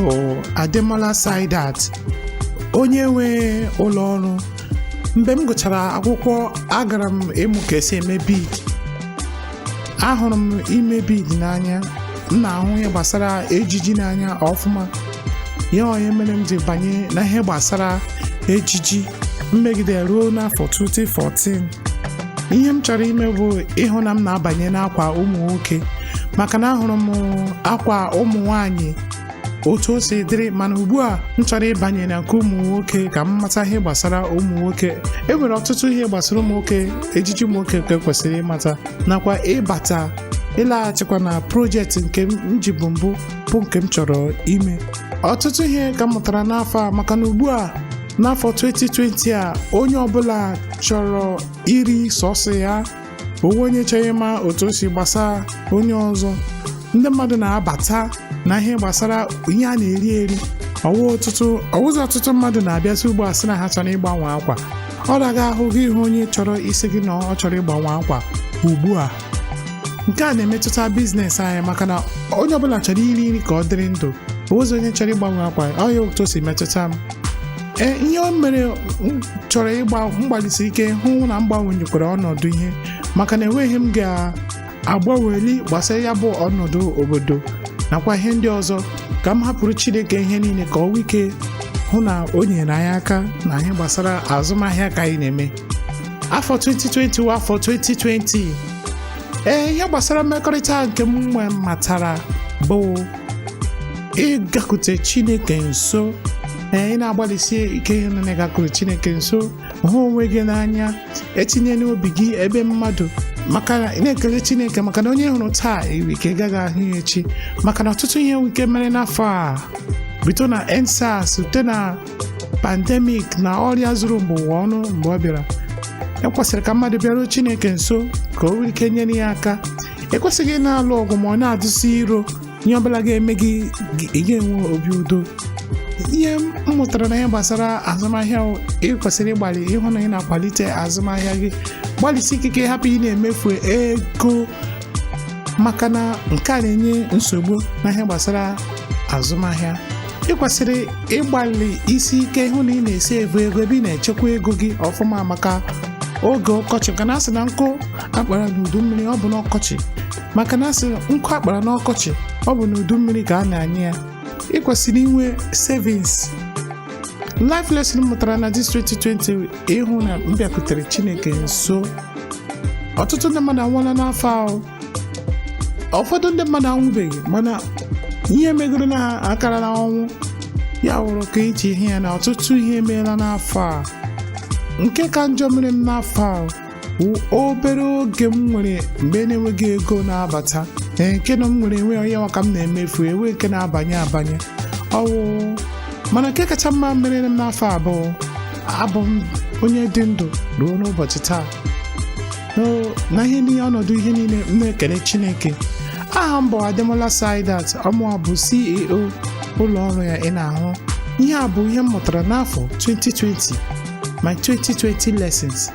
Bụ Ademola Saidat, onye nwe ụlọ ọrụ. Mgbe m gụchara akwụkwọ, agara m ịmụ ka esi eme bead. Ahụrụ m ime bead n'anya, m na-ahụ ihe gbasara ejiji n'anya ọfụma. Ya onye mere m ji banye na ihe gbasara ejiji mmegide ruo n'afọ 2014. Ihe m chọrọ ime bụ ịhụ na m na-abanye n'akwa ụmụ nwoke, maka na ahụrụ m akwa ụmụ nwanyị otu o si dịrị, mana ugbu a m chọrọ ịbanye na nke ụmụ nwoke ka m mata ihe gbasara ụmụ nwoke. E nwere ọtụtụ ihe gbasara ụmụ nwoke, ejiji ụmụ nwoke nke kwesịrị ịmata, nakwa ịbata ịlaghachikwa na project nke m ji bụ mbụ bụ nke m chọrọ ime. Ọtụtụ ihe ka m mụtara n'afọ a, maka na ugbu a n'afọ 2020 a, onye ọbụla chọrọ iri sọsọ ya onwe, onye chọrọ ịma otu o si gbasa onye ọzọ. Ndị mmadụ na-abata na ihe gbasara ihe a na-eri eri. Ọwụ ọtụtụ ọwụzọ, ọtụtụ mmadụ na-abịazi ugbu a sị na ha chọrọ ịgbanwe akwa. Ọ daghị ahụ gị ịhụ onye chọrọ isi gị na ọ chọrọ ịgbanwe akwa ugbu a. Nke a na-emetụta business anyị, maka na onye ọbụla chọrọ iri nri ka ọ dịrị ndụ, ụzọ onye chọrọ ịgbanwe akwa ọ ya otu o si metụta m. Ee, ihe o mere m chọrọ ịgba mgbalịsi ike hụ na m gbanwenyekwara ọnọdụ ihe, maka na enweghị m ga-agbanweli gbasara ya bụ ọnọdụ obodo nakwa ihe ndị ọzọ, ka m hapụrụ Chineke ihe niile ka ọ nwee ike hụ na o nyere anyị aka na ihe gbasara azụmahịa ka anyị na-eme. Afọ 2020 wụ afọ 2020. Ee, ihe gbasara mmekọrịta nke m nwe matara bụ ịgakwute Chineke nso. Ee, ị na-agbalịsi ike ịhụ na ịgakwuru Chineke nso, hụ onwe gị n'anya, etinye n'obi gị ebe mmadụ, maka na ị na-ekele Chineke maka na onye hụrụ taa enwe ike gaghị ahụ ya echi, maka na ọtụtụ ihe nwere ike mere n'afọ a, bido na EndSARS, site na pandemic na ọrịa zuru mba ụwa ọnụ. Mgbe ọ bịara, ekwesịrị ka mmadụ bịaruo Chineke nso ka o nwee ike nyere ya aka. Ekwesịghị ị na-alụ ọgụ ma ọ na-adụsi iro. Ihe ọbụla ga-eme gị, ị ga-enwe obi udo. Ihe m mụtara na ihe gbasara azụmahịa, ị kwesịrị ịgbalị ịhụ na ị na-akwalite azụmahịa gị, gbalịsi ike ka ị hapụ ị na-emefu ego, maka na nke a na-enye nsogbu na ihe gbasara azụmahịa. Ị kwesịrị ịgbalị isi ike hụ na ị na-esi evu ego ebe ị na-echekwa ego gị ọfụma maka oge ọkọchị, maka na asị na nkụ akpara n'udu mmiri ọ bụ n'ọkọchị, maka na asị nkụ akpara n'ọkọchị ọ bụ n'udu mmiri ka a na-anye ya. Ị kwesịrị inwe savings. Life lesson m mụtara na this 2020, ịhụ na m bịakwutere Chineke nso. Ọtụtụ ndị mmadụ anwụọla n'afọ ahụ, ụfọdụ ndị mmadụ anwụbeghị, mana ihe megoro na ha akarala ọnwụ. Ya wụrụ ka iji ihe ya na ọtụtụ ihe emeela n'afọ a. Nke ka njọ mere m n'afọ a wụ obere oge m nwere mgbe na-enweghị ego na-abata. Ee, nke na m nwere enwe onye maka m na-emefu enwe nke na-abanye abanye ọwụ. Mana nke kacha mma mere m n'afọ a bụ abụ m onye dị ndụ ruo n'ụbọchị taa. Na ihe niile, ọnọdụ ihe niile, m na-ekele Chineke. Aha m bụ Ademola Saidat, ọmụa bụ CEO ụlọ ọrụ ya ị na-ahụ. Ihe a bụ ihe m mụtara n'afọ 2020, my 2020 lessons.